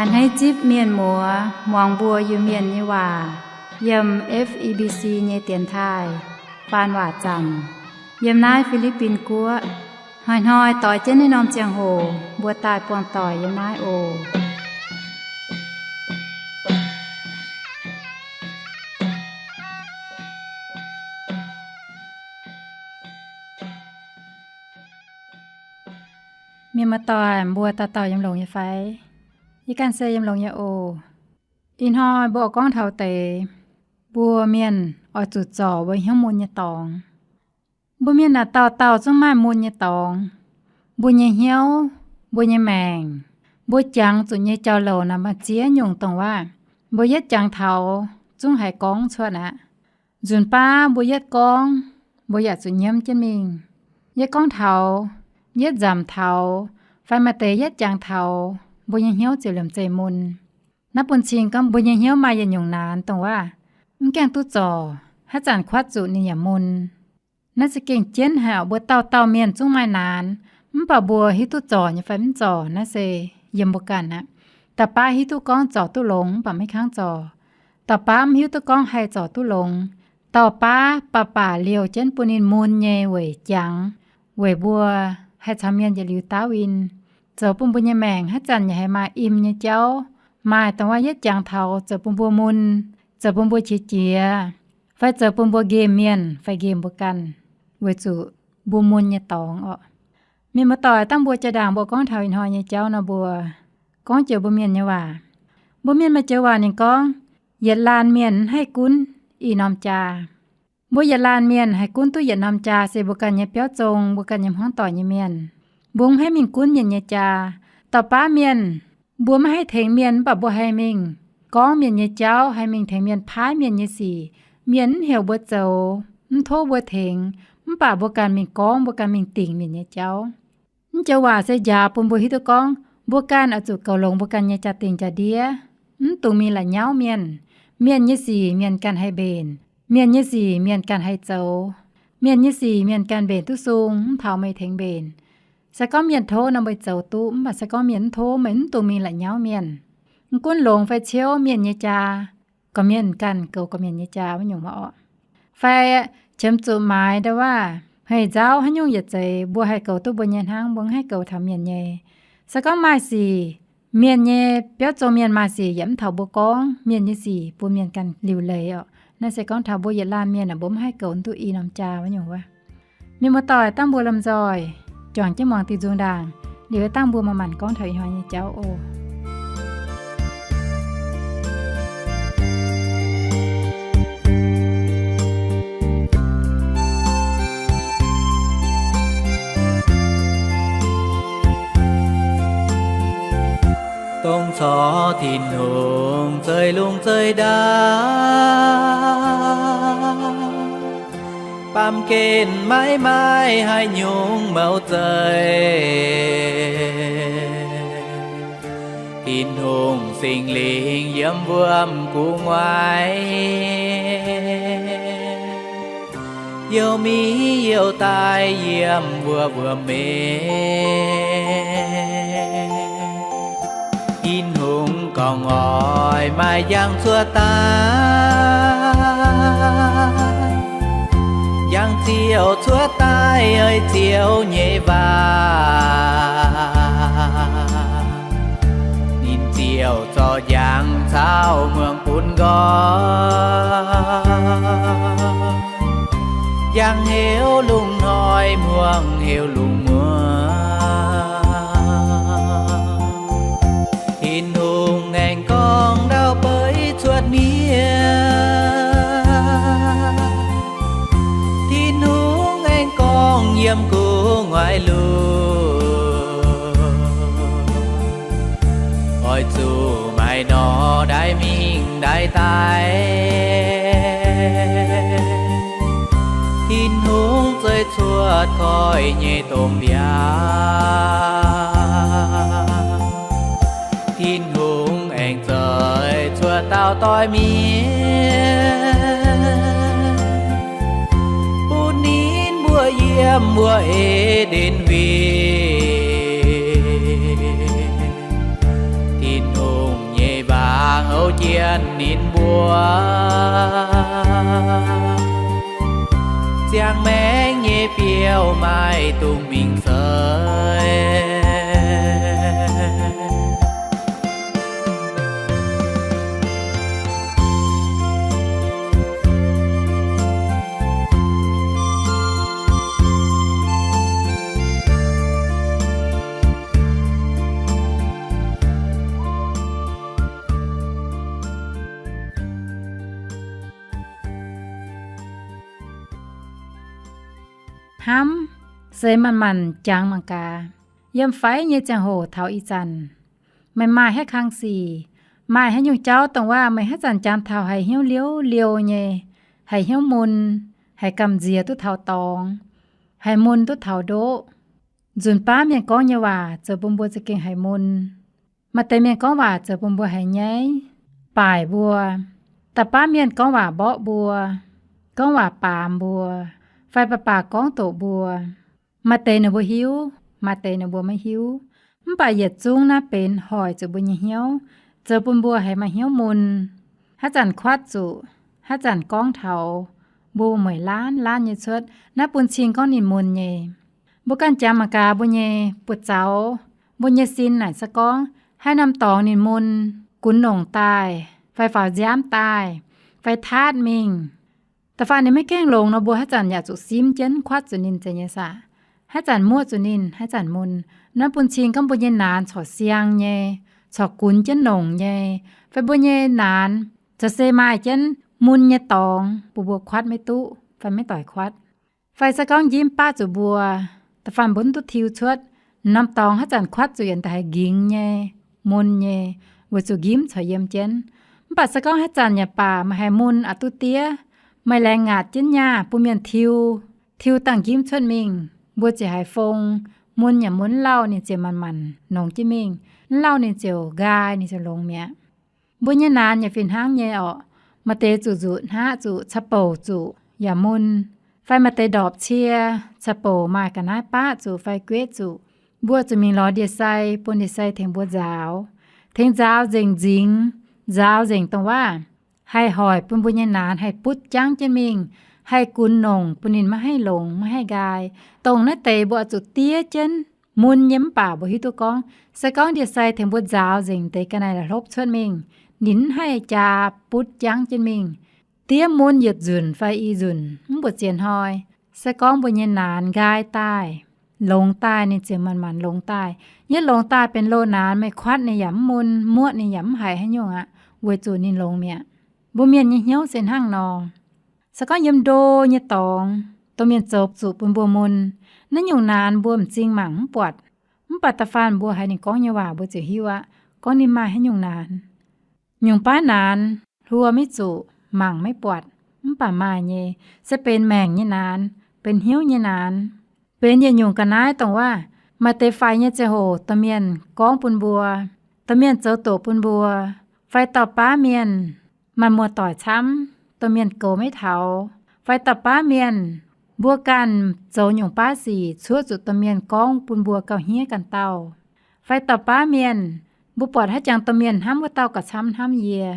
A'hneiv zipv mienh muoz muangx mbuo Iu-Mienh nyei waac yiem F E B C nyei dienx taaih faan waac zanc yiem naaiv Fi^li^bin Guoqv. Hnoi-hnoi doix jienv naaiv norm ziangh hoc mbuo daaih buangh doic yiem naaiv oc. Mienh muoz-doic, mbuo dauh dauh yiem longx nyei fai? Yie ganh se yiem longx nyei oc. Ih hnoi mbuo oix gorngv taux deix mbuo mienh oix zuqc zorc mbuo hnyouv mun nyei dorngx. Mbuo mienh naaic dauh dauh zungv maaih mun nyei dorngx. Mbuo nyei hnyouv, mbuo nyei maengc, mbuo jangx zuqc nyei jauv-louc naaic maaih ziex nyungc dongh waac mbuo yietv jangx taux zungv haiz gorngv cuotv aqv. Nzunc baav mbuo yietv gorngv, mbuo yaac zuqc nyiemv jienv mingh. Yietv gorngv taux, yietv nzamc taux, fai maaih deix yietv jangx taux, mbuo nyei hnyouv ziouc liemh zeih mun. Naaiv bun cing gorngv mbuo nyei hnyouv maaih yietc nyungc naanx dongh waac mv gaengh duqv zorc, haaix zanc kuatv zuqc ninh yaac mun. Naaiv se gengh jienv haic oc. Mbuo dauh dauh mienh zungv maaih naanx, mv baac mbuo hiuv duqv zorc nyei fai mv zorc, naaiv se yiem mbuo ganh aqv. Dauh baav hiuv duqv gorngv zorc duqv longx mv baac maiv kangv zorc. Dauh baav mv hiuv duqv gorngv haih zorc duqv longx. Dauh baav baac baac liouh jienv bun ninh mun nyei weic jangx, weic mbuo haih caux mienh yietc liuz daauv win, zoux bun mbuo nyei maengc haaix zanc yaac haih maaih im nyei jauv. Maaih dongh waac yietv jangx taux zoux bun mbuo mun, zoux bun mbuo qiex jiez, fai zoux bun mbuo nqemh mienh fai nqemh mbuo ganh, weic zuqc mbuo mun nyei dorngx oc. Mienh muoz-doic, dangh mbuo jaa-ndaangc mbuo gorngv taux ih hnoi nyei jauv nor, mbuo gorngv joux mbuo mienh nyei waac. Mbuo mienh maaih joux waac ninh gorngv, yietc laanh mienh mv haih gunv i norm jaa. Mbuo yietc laanh mienh haih gunv duqv yietc norm jaa se mbuo ganh nyei biauv zong, mbuo ganh nyei hmuangv doic nyei mienh. Mbuo mv haih mingh gunv mienh nyei jaa. Dauh baav mienh, mbuo maiv haih tengx mienh mv baac mbuo haih mingh gorngv mienh nyei jauv, haih mingh tengx mienh paaiv mienh nyei sic. Mienh mv heuc mbuo zoux, mv tov mbuo tengx, mv baac mbuo ganh mingh gorngv, mbuo ganh mingh dingc mienh nyei jauv. Mv joux waac se njaaux bun mbuo hiuv duqv gorngv mbuo ganh oix zuqc goux longx mbuo ganh nyei jaa-dingh jaa-ndiev, mv dungx mingh la'nyauv mienh. Mienh nyei sic mienh ganh haih mbenc, mienh nyei sic mienh ganh haih zoux. Mienh nyei sic mienh ganh mbenc duqv sung, mv taux meih tengx mbenc. Se gorngv mienh tov nor meih zoux duqv, mv baac se gorngv mienh mv tov, meih mv dungx mingh la'nyauv mienh. Mv gunv longx fai ciouv mienh nyei jaa, gorqv-mienh ganh goux gorqv-mienh nyei jaa wuov nyungc mv oc. Fai qiemx zuqc maaiz ndau waac hei nzauv haaix nyungc yietc zeiz mbuo haih goux duqv mbuo nyei hnangv, mbuo mv haih goux taux mienh nyei. Se gorngv maaih sic, mienh nyei biauv zong mienh maaih sic yaac mv taux mbuo gorngv, mienh nyei sic bun mienh ganh liuc leiz oc. Naaiv se gorngv taux mbuo yietc laanh mienh aeqv, mbuo mv haih goux duqv i norm jaa wuov nyungc wuov. Mienh muoz-doic, dangh mbuo lomh nzoih juangc jienv muangx diuh nzung ndaangc, liuz dangh mbuo manc-manc gorngv taux ih hnoi nyei jauv oc. Dongh corc Tin-Hungh zeiv lungh zeiv ndau, baamh gen maiv maaih haaix nyungc mouc zeiv. Tin-Hungh Singx Lingh yiem wuom gu'nguaaic, youh mi youh daaih yiem wuom wuom-meiv. Tin-Hungh gorngv oix maaih njang cuotv daaih, njang ziouc cuotv daaih ei Ziouv nyei waac. Ninh ziouc zorc njang caux muangx bun nqoi, njang heuc lungh hnoi, muangx heuc lungh muoz. Tin-Hungh aengx gorngv ndau beiv cuotv mienh. Tin-Hungh aengx gorngv yiem gu'nguaaic lungh, oix zuqc maaih norm ndaix mingh ndaix daaih. Tin-Hungh zeiv cuotv koiv nyei domh mbiaauc. Tin-Hungh aengx zeiv cuotv dauh doix mienh, bun ninh mbuo yiem wuov E^nden Huingx. Tin-Hungh jienv ninh mbuo. Ziangh maengc nyei biouv maaih dungx mingh seix. Hnamv se manc-manc jangx mangc gaax. Yiem faix nyei ziangh hoc taux ih zanc, meih maaih haaix kang sic, maaih haaix nyungc jauv dongh waac meih haaix zanc jangx taux haiz hnyouv liouv liouh nyei, haiz hnyouv mun, haiz gamh nziex duqv taux dorngx, haiz mun duqv taux ndoqv. Nzunc baav mienh gorngv nyei waac zoux bun mbuo za'gengh haiz mun. Maaih deix mienh gorngv waac zoux bun mbuo haiz nyaiv, baaic mbuo. Da'baav mienh gorngv waac mborqv mbuo, gorngv waac baamz mbuo, fai baac baac gorngv doqc mbuo. Maaih deix ninh mbuo hiuv, maaih deix ninh mbuo maiv hiuv. Mv baac yietc zungv naaiv benx hoic zuqc mbuo nyei hnyouv, zoux bun mbuo haiz maaih hnyouv mun. Haaix zanc kuatv zuqc, haaix zanc gorngv taux mbuo mueic laanh laanh nyei cuotv, naaiv bun cing gorngv ninh mun nyei. Mbuo ganh jangx mangc gaax mbuo nyei buoz-zaux, mbuo nyei sin naaic se gorngv haaix norm dorngx ninh mun, gunx nongc daaih, fai faaux nziaamv daaih, fai taatv mingh. Da'faanh ninh maiv gaengh longx nor, mbuo haaix zanc yaac zuqc simv jienv kuatv zuqc ninh zeiz nyei saah. Haaix zanc muoqv zuqc ninh, haaix zanc mun. Naaiv bun cing gorngv mbuo nyei naanx corc siang nyei, corc gunx jienv nongc nyei, fai mbuo nyei naanx corc se maaih jienv mun nyei dorngx bun mbuo kuatv maiv duqv fai maiv doix kuatv. Fai se gorngv njimv baqv zuqc mbuo, da'faanh mbuo mv duqv tiux cuotv, norm dorngx haaix zanc kuatv zuqc yaac da'haiz nqingx nyei, mun nyei, weic zuqc njimv corc yiem jienv. Mv baac se gorngv haaix zanc yaac baac maaih haiz mun aqc duqv diev, maaih laengz ngaatc jienv nyaah bun mienh tiux, tiux dangh njimv cuotv mingh, mbuo ziouc haiz fong, mun yaac mun lauh ninh ziouc manc-manc nongx jienv mingh, mv lauh ninh ziouc nqaai, ninh ziouc longx mi'aqv. Mbuo nyei naanx yaac fih hnangv nyei orqc. Maaih deix zuqc nzuqc hnaqv zuqc, caqv-bouc zuqc yaac mun, fai maaih deix ndorpc cie, caqv-bouc maaih ga'naaiv baqv zuqc fai gueiv zuqc. Mbuo zuqc mingh lorz ndie-sai, bun ndie-sai tengx mbuo nzaaux, tengx nzaaux nzengc nzingx, nzaaux nzengc dongh waac haih hoic bun mbuo nyei naanx haih butv jangv jienv mingh, haih gunx nongc bun ninh maiv haih longx maiv haih nqaai. Dongh naaiv deix mbuo oix zuqc diev jienv, mun nyei mv baac mbuo hiuv duqv gorngv, se gorngv ndie-sai tengx mbuo nzaaux nzengc deix ga'naaiv la'hlopv cuotv mingh, ninh mv haih jaa butv jangv jienv mingh. Diev mun yietc nzunc fai i nzunc mv buatc ziex hnoi, se gorngv mbuo nyei naanx nqaai daaih, longx daaih, ninh ziouc manc-manc longx daaih. Yietv longx daaih benx loz-naanx, meih kuatv ninh yaac mv mun, muoqv ninh yaac mv haiz haaix nyungc aqv, weic zuqc ninh longx mi'aqv. Mbuo mienh nyei hnyouv se hnangv nor. Se gorngv yiem ndo nyei dorngx, domh mienh zoux zuqc bun mbuo mun, naaiv nyungc naanx mbuo m'zing mangc mv buatc. Mv baac da'faanh mbuo haiz ninh gorngv nyei waac mbuo ziouc hiuv aqv, gorngv ninh maaih haaix nyungc naanx. Nyungc baav naanx hluo maiv zuqc, mangc maiv buatc, mv baac maaih nyei, se benx maengc nyei naanx, benx hnyouv nyei naanx. Benx yietc nyungc ga'naaiv dongh waac maaih deix faix nyei ziangh hoc domh mienh gorngv bun mbuo, domh mienh zoux doqc bun mbuo, fai dauh baav mienh maaih muoz-doic camv, domh mienh goux maiv taux, fai dauh baav mienh mbuo ganh zoux nyungc baav sic cuoqv zuqc domh mienh gorngv bun mbuo gauh hniev ganh dauh, fai dauh baav mienh mbuo buatc haaix jangx domh mienh hnamv wuov dauh gauh camv hnamv yie.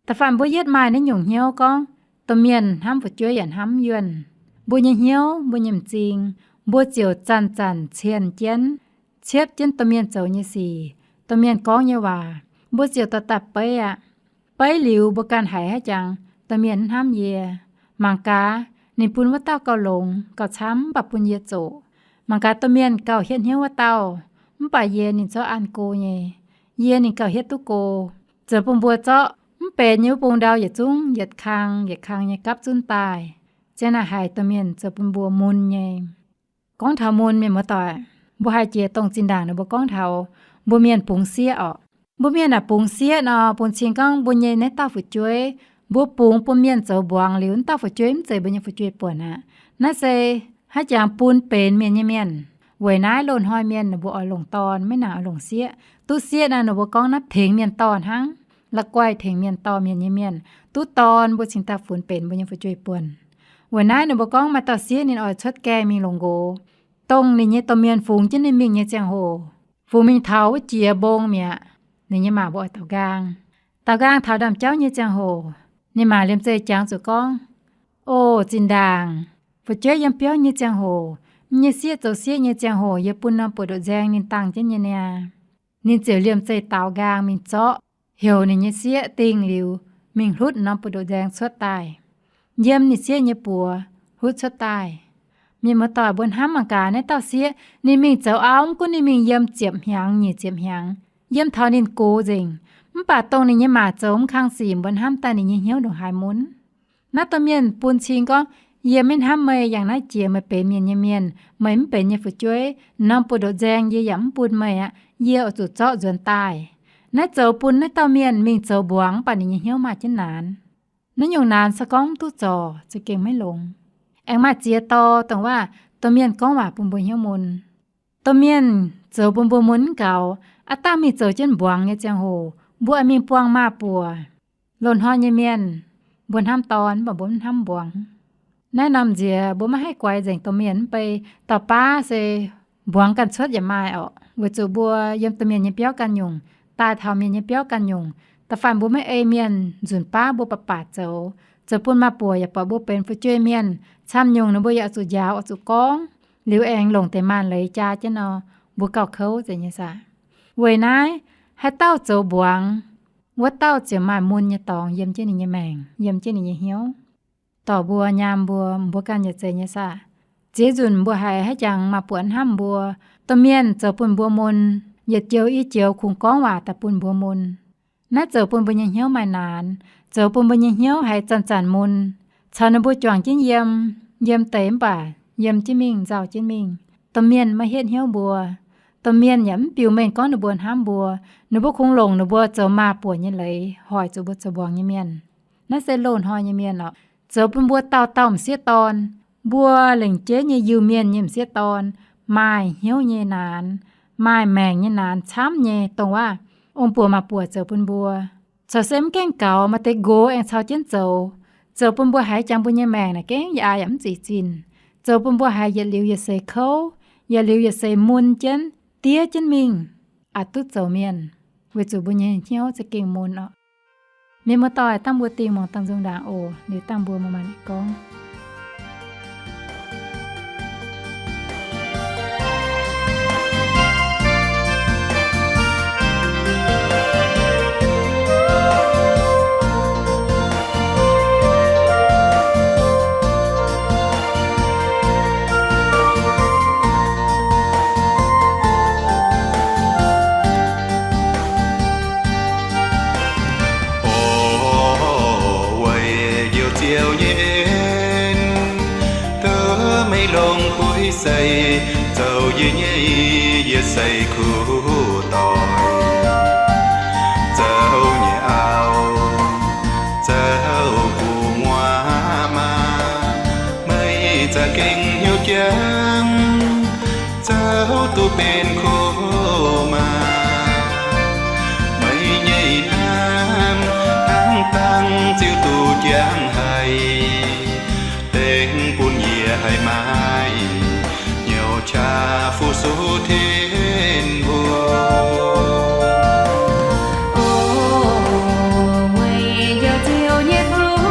Da'faanh mbuo yietv maaih naaiv nyungc hnyouv gorngv domh mienh hnamv fu'jueiv yaac hnamv yuonh, mbuo nyei hnyouv, mbuo nyei m'zing, mbuo ziouc zanc-zanc cienh jienv, ciepv jienv domh mienh zoux nyei sic, domh mienh gorngv nyei waac, mbuo ziouc daaih daaih beiv aqv. Beiv liuz mbuo ganh haiz haaix jangx domh mienh mv hnamv yie. Mangc gaax ninh bun wuov dauh gauh longx gauh camv mv baac bun yie zoqc. Mangc gaax domh mienh gauh hietv hnyouv wuov dauh, mv baac yie ninh zorqv an go nyei. Yie ninh gauh hietv duqv go. Zoux bun mbuo zorqv mv benx nyei wuov bung ndau yietc zungv yietc kang yietc kang nyei gapv zunv daaih. Ziang naaic haiz domh mienh zoux bun mbuo mun nyei. Gorngv taux mun, mienh muoz-doic, mbuo haiz jiex dongh zinh ndaangc ninh mbuo gorngv taux mbuo mienh bungx sieqv orqc. Mbuo mienh aah, bungx sieqv nor bun cing gorngv mbuo nyei naaiv dauh fu'jueiv, mbuo bungx bun mienh zoux mbuangz liuz, wuov dauh fu'jueiv mv zeiz mbuo nyei fu'jueiv buonc aqv. Naaiv se haaix jangx bun benx mienh nyei mienh. Weic naaiv loz-hnoi mienh ninh mbuo oix longc dorn, maiv nangc oix longc sieqv. Duqv sieqv naaiv ninh mbuo gorngv naaiv tengx mienh dorh hnangv, la'guaih tengx mienh dorh mienh nyei mienh. Duqv dorn mbuo cingx daaih funx benx mbuo nyei fu'jueiv buonc. Weic naaiv ninh mbuo gorngv maaih dauh sieqv ninh oix cuotv gaengh mingh longc nqox. Dongh ninh nyei domh mienh fungx jienv ninh mingh nyei ziangh hoc, fungx mingh taux wuov jiex mbong mi'aqv. Ninh nyei maa mbuo oix daux nqaang. Daaux nqaang taux ndaamv-jauv nyei ziangh hoc, ninh maac liemh zeih jangx zuqc gorngv, O, zinh ndaangc fu'jueiv yiem biauv nyei ziangh hoc, nyei sieqv zoux sieqv nyei ziangh hoc, yie bun norm buoz-ndoqv nzaeng ninh dangh jienv nyei niaa. Ninh ziouc liemh zeih daaux nqaang mingh zorqv, heuc ninh nyei sieqv dingh liuz, mingh hlutv norm buoz-ndoqv nzaeng cuotv daaih, yiem ninh sieqv nyei buoz hlutv cuotv daaih. Mienh muoz-doic, mbuo hnamv mangc gaax, naaiv dauh sieqv ninh mingh zoux auv, mv gunv ninh mingh yiem ziepc hnyangx nyic ziepc hnyangx, yiem taux ninh gox nzengc, mv baac dongh ninh nyei maac zoux mv kang sic, mbuo hnamv daaih ninh nyei hnyouv ndongc haaix mun. Naaiv domh mienh bun cing gorngv, Yie maiv hnamv meih, yangh naaiv jiex meih benx mienh nyei mienh, meih mv benx nyei fu'jueiv, norm buoz-ndoqv nzaeng yie yaac mv bun meih aqv. Yie oix zuqc zorqv nzuonx daaih. Naaiv zoux bun naaiv dauh mienh mingh zoux mbuangz, mv baac ninh nyei hnyouv maaih jienv naanx. Naaiv nyungc naanx se gorngv mv duqv zorc, za'gengh maiv longx. Aengx maaih ziex dorh dongh waac, domh mienh gorngv waac bun mbuo hnyouv mun. Domh mienh zoux bun mbuo mun mv gaux, aav dangh mingh zoux jienv mbuangz nyei ziangh hoc, mbuo aengx mingh buangh maaz-buoc. Loz-hnoi nyei mienh, mbuo hnamv dorn, mv baac mbuo mv hnamv mbuangz. Naaiv norm nziex mbuo maiv haih guaix nzengc domh mienh mv bei. Dauh baav se mbuangz ganh cuotv yaac maaih orqc, weic zuqc mbuo yiem domh mienh nyei biauv ganh nyungc, daaih taux mienh nyei biauv ganh nyungc. Da'faanh mbuo maiv ei mienh nzunc baav mbuo baac baac zoux, zoux bun maaz-buoc yaac buatc mbuo benx fu'jueiv mienh. Camv nyungc ninh mbuo yaac oix zuqc njaaux, oix zuqc gorngv, liuz aengx longc deix maanh leiz jaa jienv nor, mbuo gauh kouv nzengc nyei saah. Weic naaiv, haaix dauh zoux mbuangz, wuov dauh ziouc maaih mun nyei dorngx yiem jienv ninh nyei maengc, yiem jienv ninh nyei hnyouv. Dorc mbuo, nyaam mbuo, mbuo ganh yaac zeiz nyei saah. Ziex nzunc mbuo haiz haaix jangx maaz-buoc hnamv mbuo, domh mienh zoux bun mbuo mun, yietc joux i joux kungx gorngv waac daaih bun mbuo mun. Naaiv zoux bun mbuo nyei hnyouv maaih naanx, zoux bun mbuo nyei hnyouv haiz zanc-zanc mun. Caux ninh mbuo juangc jienv yiem, yiem deix mv baac yiem jienv mingh, nzauh jienv mingh. Domh mienh maiv hietv hnyouv mbuo. Domh mienh yaac mv biux mengh gorngv ninh mbuo hnamv mbuo. Ninh mbuo kungx longc ninh mbuo zoux maaz-buoc nyei leiz hoic zuqc mbuo zoux mbuangz nyei mienh. Naaiv se loz-hnoi nyei mienh orqc, zoux bun mbuo dauh dauh m'sieqv dorn. Mbuo lengc jeiv nyei Iu-Mienh nyei m'sieqv dorn maaih hnyouv nyei naanx, maaih maengc nyei naanx camv nyei, dongh waac ong-buoc maaz-buoc zoux bun mbuo. Corc se mv gaengh gaux, maaih deix nqox aengx caux jienv zoux, zoux bun mbuo haiz jangx mbuo nyei maengc naaic gengh yaac aa yaac mv zic zinh, zoux bun mbuo haiz yietc liuz yietc seix kouv, yietc liuz yietc seix mun jienv, diev jienv mingh, aqc duqv zoux mienh, weic zuqc mbuo nyei hnyouv za'gengh mun orqc. Mienh muoz-doic, dangh mbuo dingh muangx dangh nzung ndaangc oc. Liuz dangh mbuo maaih maengc gorngv. Orv, weic njoux Ziouv nyei en, duqv meih longx kuv sai, zoux yie nyei, yie sai kuv doic. Zoux nyei auv, zoux gu'nguaaz maa, meih za'gengh hnyouv jangx, zoux duqv benx kuv maa. Meih nyei hnamv hnangv dangh ziouc duqv jangx haic, dengv bun yie haih maaih hnyouv qaqv fu-sux Tin-Hungh. O, weic njoux Ziouv nyei kuv,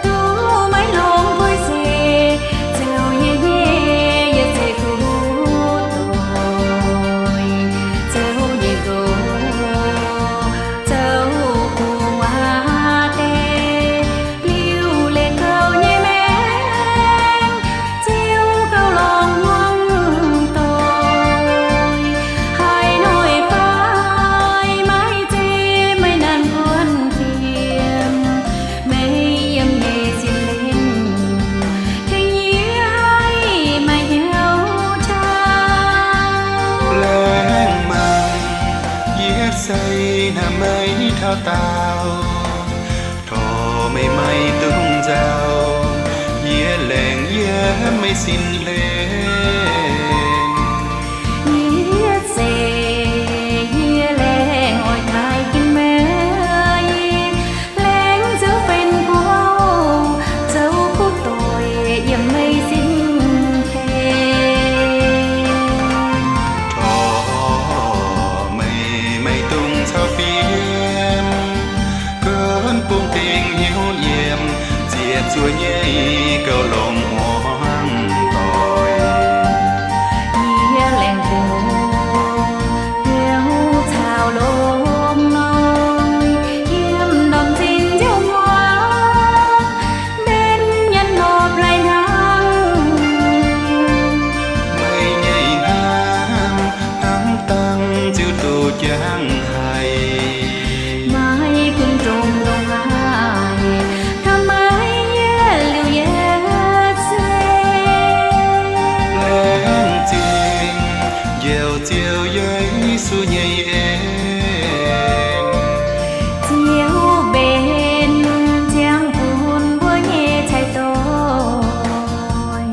duqv maiv longx kuv sai, zoux yie nyei, yie sai kuv doic. Zoux nyei nqox, zoux gu'nguaaz deix, liuz leih gauh nyei maengc, Ziouv gauh longc hmuangv doic. Haaix noic fai maiv zeiz meih naanc buonv jiem, meih yiem nyei sin lengh, tengx yie haih maaih hnyouv qaqv. Laengz mangc yie sai hnangv meih taux daauh, torc meih maiv dungx nzauh, yie laengz yiem meih sin lengh. Yie zeiz yie laengz oix taaih ginv meih, laengz zoux benx guv, zoux kuv doic yiem meih sin tengx. Torc meih maiv dungx caux fiev, zuov nyei gauh longc muangx doic. Yie laengz bung hnyouv caux lomh hnoi, yiem ndorm zinh nziouv hmuangx, mbenc nyanc nopv lai hnangv. Meih nyei hnamv, hnamv dangh ziouc duqv jangx haic. Maaih gunv ndongc ndongc haaix, hnamv meih yietc liuz yietc seix. Laengz zingh njoux Ziouv Yesu nyei en, Ziouv benx ziangh bun mbuo nyei cai doic.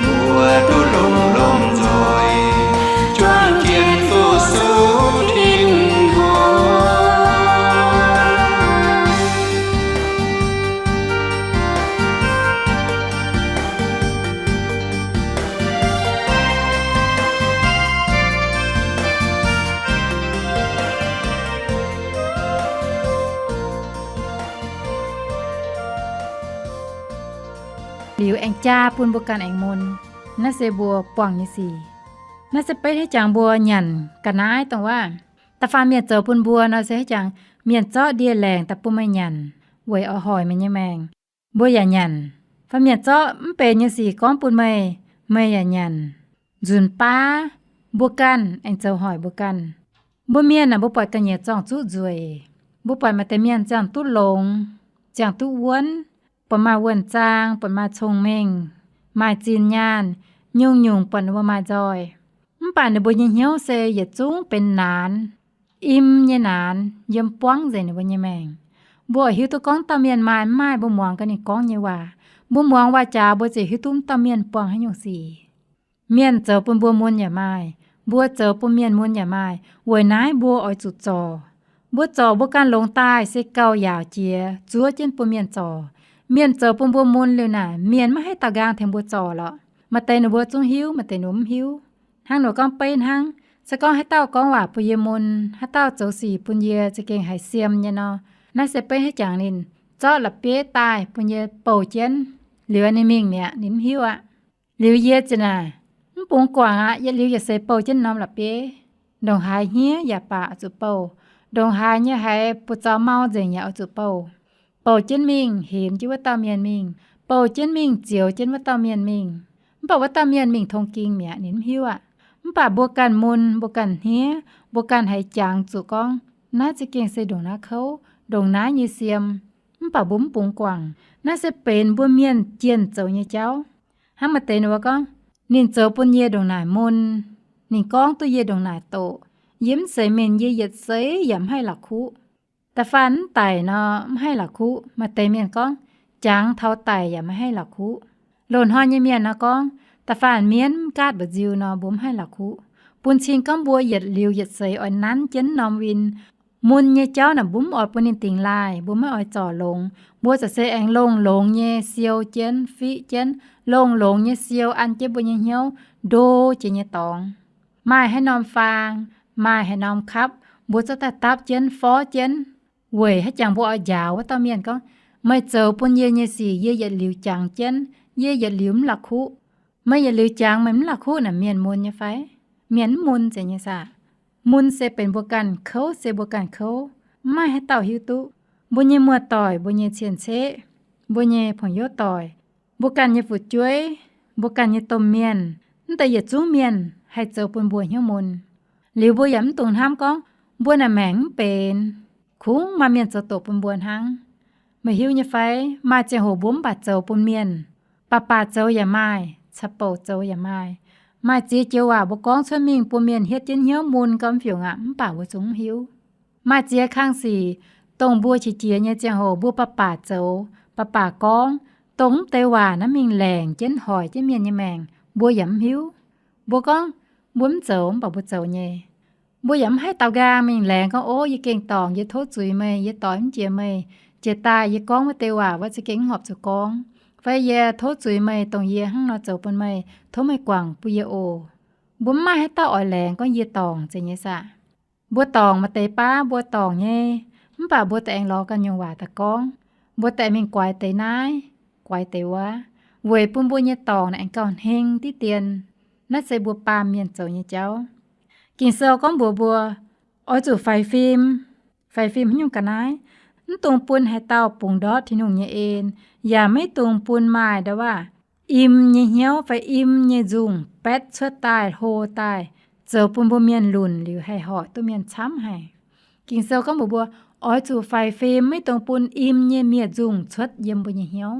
Mbuo duqv longx longx nzoih, juang jienv fu-sux Tin-Hungh. Liuz aengx jaa bun mbuo ganh aengx mun. Naaiv se mbuo buangh nyei sic. Naaiv se beiv haaix jangx mbuo nyanc ga'naaiv dongh waac. Da'faanh mienh zoux bun mbuo nor se haaix jangx mienh zorqv ndie-laengc daaih bun meih nyanc, weic oix hoic meih nyei maengc. Mbuo yaac nyanc. Fai mienh zorqv mv benx nyei sic gorngv bun meih, meih yaac nyanc. Nzunc baav mbuo ganh aengx zoux hoic mbuo ganh. Mbuo mienh aah, mbuo buatc ga'nyiec zorngh zuqv nzueic. Mbuo buatc maaih deix mienh ziangh duqv longx, ziangh duqv wuonv, buatc maaih wuonh zaang, buatc maaih cong-mengh, maaih zinh nyaanh, nyungc-nyungc buatc ninh mbuo maaih nzoih. Mv baac ninh mbuo nyei hnyouv se yietc zungv benx naanx, im nyei naanx yiem buangv nzengc ninh mbuo nyei maengc. Mbuo oix hiuv duqv gorngv dauh mienh maaih mv maaih, mbuo muangx gaax ninh gorngv nyei waac. Mbuo muangx waac-jaax mbuo ziouc hiuv duqv dauh mienh buangh haaix nyungc sic. Mienh zoux bun mbuo mun yaac maaih, mbuo zoux bun mienh mun yaac maaih. Weic naaiv mbuo oix zuqc zorc. Mbuo zorc mbuo ganh longx daaih se gauh yaauc jiex zuov jienv bun mienh zorc. Mienh zoux bun mbuo mun liuz naaic, mienh maiv haih daaux nqaang tengx mbuo zorc lorqc. Maaih deix ninh mbuo zungv hiuv, maaih deix ninh mbuo mv hiuv. Hnangv ninh mbuo gorngv beiv hnangv, se gorngv haaix dauh gorngv waac bun yie mun, haaix dauh zoux sic bun yie za'gengh haiz siem nyei nor, naaiv se beiv haaix jangx ninh zorqv la'bieiv daaih bun yie bouh jienv, liuz ninh mingh mi'aqv, ninh mv hiuv aqv. Liuz yie ziouc naaic, mv bungx guangc aqv, yietc liuz yietc seix bouh jienv norm la'bieiv. Ndongc haaix hniev yaac baac oix zuqc bouh, ndongc haaix nyei haiz buoz-zaux mau nzengc yaac oix zuqc bouh. Bouh jienv mingh, hemx jienv wuov dauh mienh mingh, bouh jienv mingh, zioux jienv wuov dauh mienh mingh. Mv baac wuov dauh mienh mingh tong ging mi'aqv, ninh mv hiuv aqv. Mv baac mbuo ganh mun, mbuo ganh hniev, mbuo ganh haiz jangx zuqc gorngv, naaiv za'gengh se ndongc naaiv kouv, ndongc naaiv nyei siem. Mv baac mbuo mv bungx guangc. Naaiv se benx mbuo mienh jienh zoux nyei jauv. Hnangv maaih deix ninh mbuo gorngv, ninh zoux bun yie ndongc naaic mun, ninh gorngv duqv yie ndongc naaic doqc, yie mv zeiz mienh, yie yietc seix yaac mv haih la'kuqv. Da'faanh mv daic nor mv haih la'kuqv. Maaih deix mienh gorngv, jangx taux daic yaac maiv haih la'kuqv. Loz-hnoi nyei mienh nor gorngv, da'faanh mienv mv gaatv mba'nziu nor mbuo mv haih la'kuqv. Bun cing gorngv mbuo yietc liuz yietc seix oix nanv jienv norm win. Mun nyei jauv naaic mbuo mv oix bun ninh dingx laaih, mbuo maiv oix zorc longx. Mbuo za'gengh aengx longx-longx nyei siou jienv, fiqv jienv, longx-longx nyei siou an jienv mbuo nyei hnyouv ndo jiex nyei dorngx. Maaih haaix norm faang, maaih haaix norm kapv, mbuo zorqv daaih dapv jienv, forv jienv, weic haaix jangx mbuo oix njaaux wuov dauh mienh gorngv, meih zoux bun yie nyei sic yie yietc liuz jangx jienv, yie yietc liuz mv la'kuqv. Meih yietc liuz jangx meih mv la'kuqv naaic mienh mun nyei fai? Mienh mv mun zeiz nyei saah? Mun se benx mbuo ganh kouv, se mbuo ganh kouv, mv maaih haaix dauh hiuv duqv. Mbuo nyei muoz-doic, mbuo nyei cien-ceqv, mbuo nyei pong-youv doic, mbuo ganh nyei fu'jueiv, mbuo ganh nyei domh mienh, mv deix yietc zungv mienh haih zoux bun mbuo hnyouv mun. Liuz mbuo yaac mv dungx hnamv gorngv mbuo naaic maengc mv benx, kungx maaih mienh zoux doqc bun mbuo hnangv. Meih hiuv nyei fai? Maaih ziangh hoc mbuo mv baac zoux bun mienh, baac baac zoux yaac maaih, caux bouc zoux yaac maaih. Maaih ziex joux waac mbuo gorngv cuotv mingh bun mienh hietv jienv hnyouv mun gau mv fiungc aqv, mv baac mbuo zungv mv hiuv. Maaih ziex kang sic, dongh mbuo qiex jiez nyei ziangh hoc mbuo baac baac zoux, baac baac gorngv, dongh mv deix waac naaiv mingh laengc jienv hoic jienv mienh nyei maengc, mbuo yaac mv hiuv. Mbuo gorngv, mbuo mv zoux, mv baac mbuo zoux nyei. Mbuo yaac mv haih daaux nqaang mingh laengz gorngv, ov, yie gengh dorngc, yie tov zuiz meih, yie doix mv jiex meih. Jiex daaih yie gorngv wuov deix waac wuov za'gengh mv horpc zuqc gorngv. Fai yie tov zuiz meih, dongh yie hnangv nor zoux bun meih, tov meih guangc bun yie oc. Mbuo mv maaih haaix dauh oix laengz gorngv yie dorngc zeiz nyei saah? Mbuo dorngc maaih deix baav mbuo dorngc nyei, mv baac mbuo daaih aengx lorz ganh nyungc waac daaih gorngv. Mbuo daaih mingh guaix deix naaiv, guaix deix wuov, weic bun mbuo nyei dorngc naaic aengx gauh hneng diqv dien. Naaiv se mbuo baamh mienh zoux nyei jauv. Ging-Sou gorngv mbuox mbuo, oix zuqc faix fim. Faix fim haaix nyungc ga'naaiv? Mv dungx bun haaix dauh bungx ndortv Tin-Hungh nyei en, yaac maiv dungx bun maaih ndau waac im nyei hnyouv fai im nyei nzungh baetv cuotv daaih, hlo daaih, zoux bun mbuo mienh lunc liuz haih hoic duqv mienh camv haic. Ging-Sou gorngv mbuox mbuo, oix zuqc faix fim, maiv dungx bun im nyei miev nzungh cuotv yiem mbuo nyei hnyouv.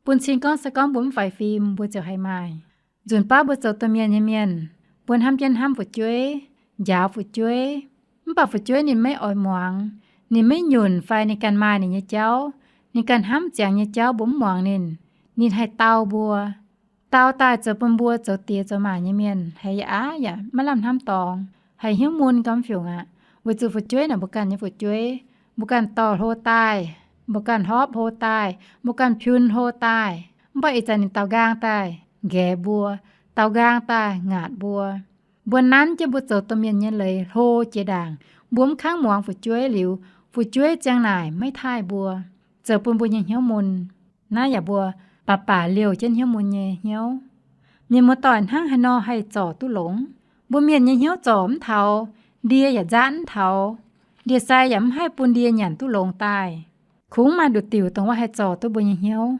Bun cing gorngv se gorngv mbuo mv faix fim, mbuo ziouc haih maaih. Nzunc baav mbuo zoux domh mienh nyei mienh, mbuo hnamv jienv hnamv fu'jueiv, njaaux fu'jueiv, mv baac fu'jueiv ninh maiv oix muangx, ninh maiv nyunc fai ninh ganh maaih ninh nyei jauv, ninh ganh hnamv ziangx nyei jauv mbuo mv muangx ninh, ninh haih dau mbuo. Dau daaih zoux bun mbuo zoux diex zoux maac nyei mienh haiz yaac aqv yaac maiv lamh hnamv dorngx, haih hnyouv mun gormx fiungc aqv. Weic zuqc fu'jueiv naaic mbuo ganh nyei fu'jueiv, mbuo ganh dorh hlo daaih, mbuo ganh hopv hlo daaih, mbuo ganh piun hlo daaih, mv baac ih zanc ninh daaux nqaang daaih nqaeqc mbuo, daaux nqaang daaih ngaatc mbuo. Mbuo nanv jienv mbuo zoux domh mienh nyei leiz hlo jiex ndaangc, mbuo mv kangv muangx fu'jueiv liuz, fu'jueiv ziang naaic maiv taaih mbuo, zoux bun mbuo nyei hnyouv mun. Naaiv yaac mbuo baac baac liouh jienv hnyouv mun nyei hnyouv. Mienh muoz-doic, hnangv haaix nor haih zorc duqv longx? Mbuo mienh nyei hnyouv zorc mv taux, ndie yaac nzaatv mv taux, ndie-sai yaac mv haih bun ndie nyanc duqv longx daaih. Kungx maaih nduqc diuc dongh wuov haih zorc duqv mbuo nyei hnyouv.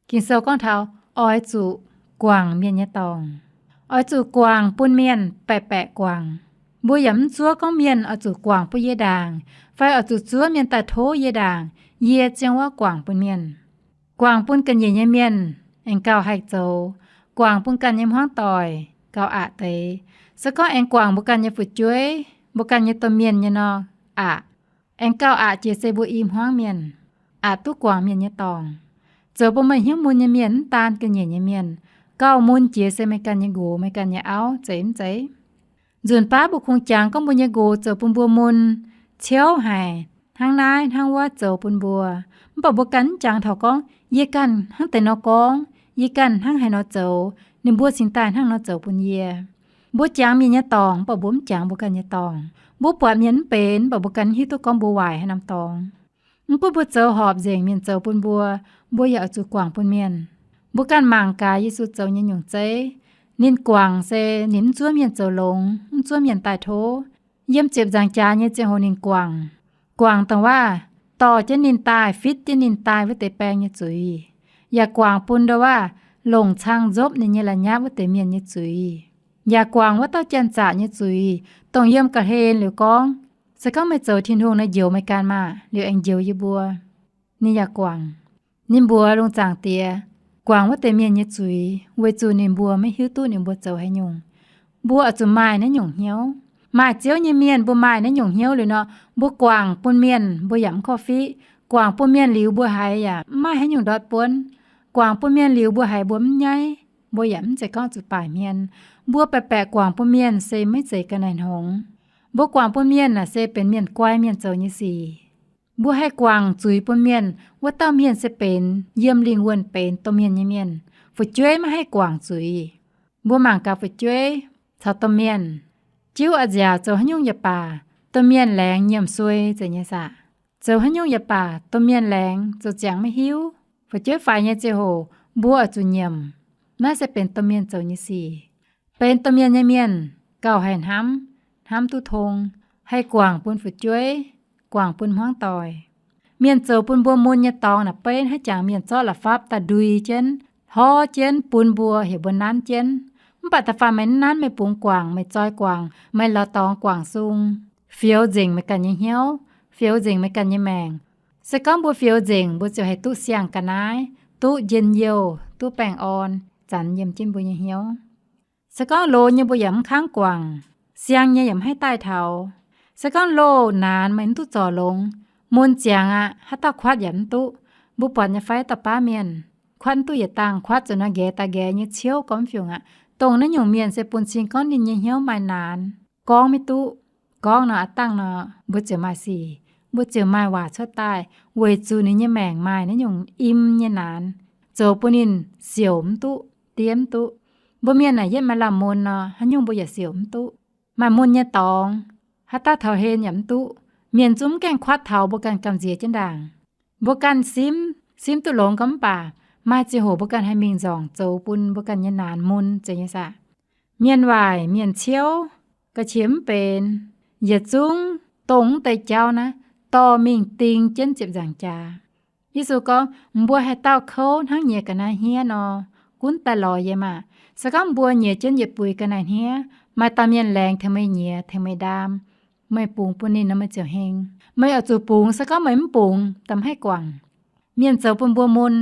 Ging-Sou gorngv taux oix zuqc guangc mienh nyei dorngc. Oix zuqc guangc bun mienh, baeqc baeqc guangc. Mbuo yaac mv zuov gorngv mienh oix zuqc guangc bun yie ndaangc, fai oix zuqc zuov mienh daaih tov yie ndaangc, yie ziang wuov guangc bun mienh. Guangc bun ga'nyiec nyei mienh aengx gauh haih zoux, guangc bun ganh nyei hmuangv doic gauh aqc deix. Se gorngv aengx guangc mbuo ganh nyei fu'jueiv, mbuo ganh nyei domh mienh nyei nor, aqc. Aengx gauh aqc jiex se mbuo i hmuangv mienh, aqc duqv guangc mienh nyei dorngc. Zoux bun meih hnyouv mun nyei mienh mv daan ga'nyiec nyei mienh, gauh mun jiex se meih ganh nyei nqox, meih ganh nyei auv, zeiz mv zeiz? Nzunc baav mbuo kungx jangx gorngv mbuo nyei nqox zoux bun mbuo mun, ciouv haic, hnangv naaiv hnangv wuov zoux bun mbuo. Mv baac mbuo ganh mv jangx taux gorngv yie ganh hnangv deix nor gorngv, yie ganh hnangv haaix nor zoux, ninh mbuo cingx daaih hnangv nor zoux bun yie. Mbuo jangx mienh nyei dorngc, mv baac mbuo mv jangx mbuo ganh nyei dorngc. Mbuo buatc mienh mv benx, mv baac mbuo ganh hiuv duqv gorngv mbuo waaic haaix norm dorngx. Mv gunv mbuo zoux horpc nzengc mienh zoux bun mbuo, mbuo yaac oix zuqc guangc bun mienh. Mbuo ganh mangc gaax Yesu zoux nyei nyungc zeiv. Ninh guangc se ninh mv zuov mienh zoux longx, mv zuov mienh daaih tov. Yiem ziepc nzaangc jaax nyei ziangh hoc ninh guangc. Guangc dongh waac dorh jienv ninh daaih, fitv jienv ninh daaih wuov deix baeng nyei zuiz, yaac guangc bun ndau waac longc cang nzopv ninh nyei la'nyapv wuov deix mienh nyei zuiz, yaac guangc wuov dauh janx-zaqc nyei zuiz, dongh yiem ga'hlen liuz gorngv, se gorngv meih zoux Tin-Hungh nor, njoux meih ganh maah! Liuz aengx njoux yie mbuo. Ninh yaac guangc. Ninh mbuox lungh zaangc Diex, guangc wuov deix mienh nyei zuiz, weic zuqc ninh mbuo maiv hiuv duqv ninh mbuo zoux haaix nyungc. Mbuo oix zuqc maaih naaiv nyungc hnyouv. Maaih Ziouv nyei mienh mbuo maaih naaiv nyungc hnyouv liuz nor, mbuo guangc bun mienh mbuo yaac mv korv-fiqv. Guangc bun mienh liuz mbuo haiz yaac mv maaih haaix nyungc ndortv buonv. Guangc bun mienh liuz mbuo haiz mbuo mv nyaiv, mbuo yaac mv zeiz gorngv zuqc baaic hmien. Mbuo baeqc baeqc guangc bun mienh se maiv zeiz ga'naaiv-hngongx. Mbuo guangc bun mienh naaic se benx mienh guai mienh zoux nyei sic. Mbuo haih guangc zuiz bun mienh, wuov dauh mienh se benx yiem lingh wuonh benx domh mienh nyei mienh. Fu'jueiv maiv haih guangc zuiz. Mbuo mangc gaax fu'jueiv caux domh mienh, jiuv a'nziaauc zoux haaix nyungc yaac baac, domh mienh laengz nyiemc suei zeiz nyei saah? Zoux haaix nyungc yaac baac, domh mienh laengz zoux ziangx maiv hiuv. Fu'jueiv faix nyei ziangh hoc mbuo oix zuqc nyiemc. Naaiv se benx domh mienh zoux nyei sic. Benx domh mienh nyei mienh gauh haih hnamv, hnamv duqv tong, haih guangc bun fu'jueiv, guangc bun hmuangv doic. Mienh zoux bun mbuo mun nyei dorngx naaic beiv hnangv jangx mienh zorqv la'fapv daaih ndui jienv, hlorv jienv bun mbuo heuc mbuo nanv jienv. Mv baac da'faanh meih mv nanv, meih bungx guangc, meih zoi guangc, meih lorz dorngx guangc sung, fioux nzengc meih ganh nyei hnyouv, fioux nzengc meih ganh nyei maengc. Se gorngv mbuo fioux nzengc, mbuo ziouc haih duqv siang-ga'naaiv, duqv njien-youh, duqv baengh orn zanc yiem jienv mbuo nyei hnyouv. Se gorngv loz nyei mbuo yaac mv kangv guangc, siang nyei yaac mv haih daaih taux. Se gorngv loz naanx meih mv duqv zorc longx, mun ziangx aqv, haaix dauh kuatv yaac mv duqv. Mbuo buatc nyei fai dauh baav mienh, kuatv mv duqv yietc dangh, kuatv zuqc nor nqaeqv daaih nqaeqv nyei ciouv gormx fiungc aqv. Dongh naaiv nyungc mienh se bun cing gorngv ninh nyei hnyouv maaih naanx, gorngv maiv duqv. Gorngv nor aqv dangh nor, mbuo ziouc maaih sic, mbuo ziouc maaih waac cuotv daaih, weic zuqc ninh nyei maengc maaih naaiv nyungc im nyei naanx, zoux bun ninh siouc mv duqv, diev mv duqv. Mbuo mienh naaic yietv maaih lamh mun nor, haaix nyungc mbuo yaac siouc mv duqv. Maaih mun nyei dorngx, haaix dauh taux hlen yaac mv duqv. Mienh zungv mv gaengh kuatv taux mbuo ganh gamh nziex jienv ndaangc. Mbuo ganh simv, simv duqv longx gau mv baac maaih ziangh hoc mbuo ganh haih mingh nzorngc zoux bun mbuo ganh nyei naanc mun zeiz nyei saah. Mienh waaic, mienh ciouv, ga'qiex mv benx, yietc zungv dongh mv deix jauv naaiv dorh mingh ding jienv ziepc nzaangc jaax. Yesu gorngv, mbuo haaix dauh kouv hnangv nyiex ga'naaiv hniev nor, gunv daaih lorz yie maah! Se gorngv mbuo nyiex jienv yietc buix ga'naaiv hniev, maaih dauh mienh laengz tengx meih nyiex, tengx meih ndaam, meih bungx bun ninh nor meih ziouc heng. Meih oix zuqc bungx, se gorngv meih mv bungx, da'mv haih guangc. Mienh zoux bun mbuo mun,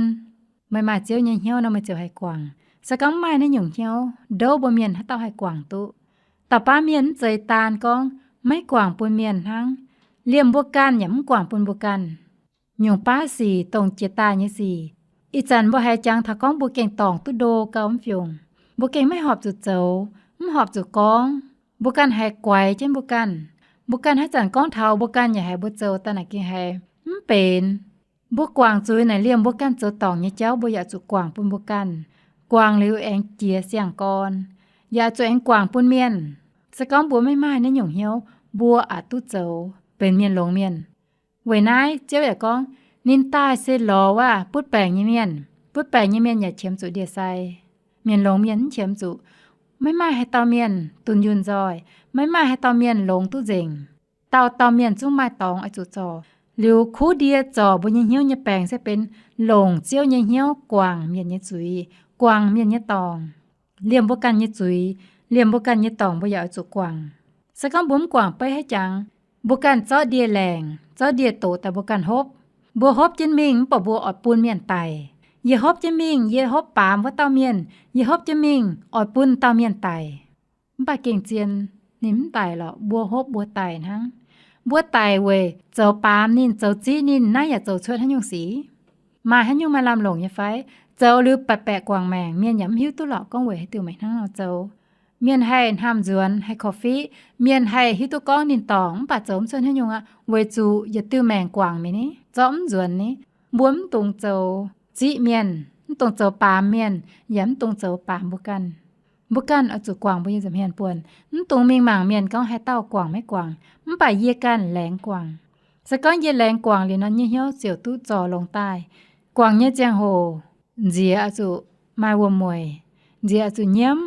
meih maaih Ziouv nyei hnyouv nor meih ziouc haih guangc. Se gorngv mv maaih naaiv nyungc hnyouv, ndouv mbuo mienh haaix dauh haih guangc duqv? Dauh baav mienh mv zeiz daan gorngv maiv guangc bun mienh hnangv, liemh mbuo ganh yaac mv guangc bun mbuo ganh. Nyungc baav sic dongh jiex daaih nyei sic. Ih zanc mbuo haiz jangx taux gorngv mbuo gengh dorngc duqv ndo gau mv fiungc. Mbuo gengh maiv horpc zuqc zoux, mv horpc zuqc gorngv. Mbuo ganh haiz guaix jienv mbuo ganh. Mbuo ganh haaix zanc gorngv taux mbuo ganh yaac haiz mbuo zoux daaih naaic gengh haiz mv benx. Mbuo guangc zuiz naaic liemh mbuo ganh zoux dorngc nyei jauv mbuo yaac zuqc guangc bun mbuo ganh. Guangc liuz aengx jiex siang-gorn, yaac zuqc aengx guangc bun mienh. Se gorngv mbuo maiv maaih naaiv nyungc hnyouv, mbuo aqc duqv zoux benx mienh longx mienh. Weic naaiv Ziouv yaac gorngv, ninh daaih se lorz wuov butv baengc nyei mienh. Butv baengc nyei mienh yaac qiemx zuqc ndie-sai. Mienh longx mienh mv qiemx zuqc. Maiv maaih haaix dauh mienh dunh yunh nzoih. Maiv maaih haaix dauh mienh longx duqv nzengc. Dauh dauh mienh zungv maaih dorngx oix zuqc zorc. Liuz kuv ndie zorc mbuo nyei hnyouv nyei baengc se benx longc Ziouv nyei hnyouv guangc mienh nyei zuiz, guangc mienh nyei dorngc. Liemh mbuo ganh nyei zuiz, liemh mbuo ganh nyei dorngc mbuo yaac oix zuqc guangc. Se gorngv mbuo mv guangc beiv haiz jangx, mbuo ganh zorqv ndie-laengc, zorqv ndie-doqc daaih mbuo ganh hopv. Mbuo hopv jienv mingh mv baac mbuo oix bun mienh daic. Yie hopv jienv mingh, yie hopv baamz wuov dauh mienh, yie hopv jienv mingh oix bun dauh mienh daic. Mv baac gengh zien, ninh mv daic lorqc, mbuo hopv mbuo daic hnangv. Mbuo daic weic zoux baamz ninh, zoux ziqv ninh, naaiv yaac zoux cuotv haaix nyungc sic? Maaih haaix nyungc maaih lamh longc nyei fai? Zoux liuz baeqc baeqc guangc maengc, mienh yaac mv hiuv duqv lorqc gorngv weic haaix diuc meih hnangv nor zoux. Mienh haih hnamv nzuonx, haih korv-fiqv, mienh haih hiuv duqv gorngv ninh dorngc mv baac zoux mv cuotv haaix nyungc aqv, weic zuqc yietc diuh maengc guangc mingh ni, zorqv mv nzuonx ni. Mbuo mv dungx zoux ziqv mienh, mv dungx zoux baamz mienh, yaac mv dungx zoux baamz mbuo ganh. Mbuo ganh oix zuqc guangc mbuo nyei nza'hmien buonc. Mv dungx mingh mangc mienh gorngv haaix dauh guangc maiv guangc, mv baac yie ganh laengz guangc. Se gorngv yie laengz guangc liuz nor, nyei hnyouv ziouc duqv zorc longx daaih. Guangc nyei ziangh hoc, nziex oix zuqc maaih wuom-mueic, nziex oix zuqc nyiemv,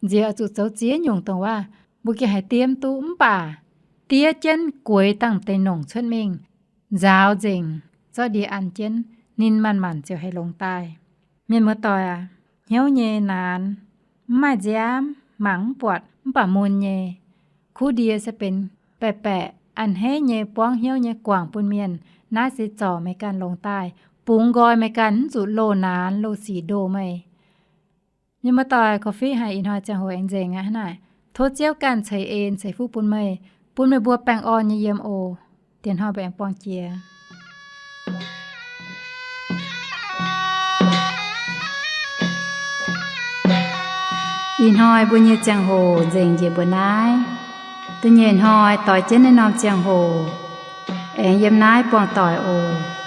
nziex oix zuqc zoux ziex nyungc dongh waac mbuo gengh haiz diev mv duqv, mv baac diev jienv gueix dangh deix nongc cuotv mingh, nzaaux nzengc, zorqv ndie an jienv, ninh manc-manc ziouc haih longx daaih. Mienh muoz-doic aac, hnyouv nyei naanx, mv maaih nziaamv, mangc mv buatc mv baac mun nyei. Kuv ndie se benx baeqc baeqc a'hneiv nyei buangv hnyouv nyei guangc bun mienh. Naaiv se zorc meih ganh longx daaih, bungx nqoi meih ganh mv zuqc loz-naanx loz-sic ndoh meih. Mienh muoz-doic, korv-fiqv haic ih hnoi ziangh hoc aengx nzengc aqv. Hnangv naaic, tov Ziouv ganh ceix en ceix fuqv bun meih, bun meih mbuo baengh orn nyei yiem oc. Diex hnoi mbuo aengx buangh jiex. Ih hnoi mbuo nyei ziangh hoc nzengc njiec mbuo naaiv. Da'nyeic hnoi doix jienv naaiv norm ziangh hoc aengx yiem naaiv buangh doic oc.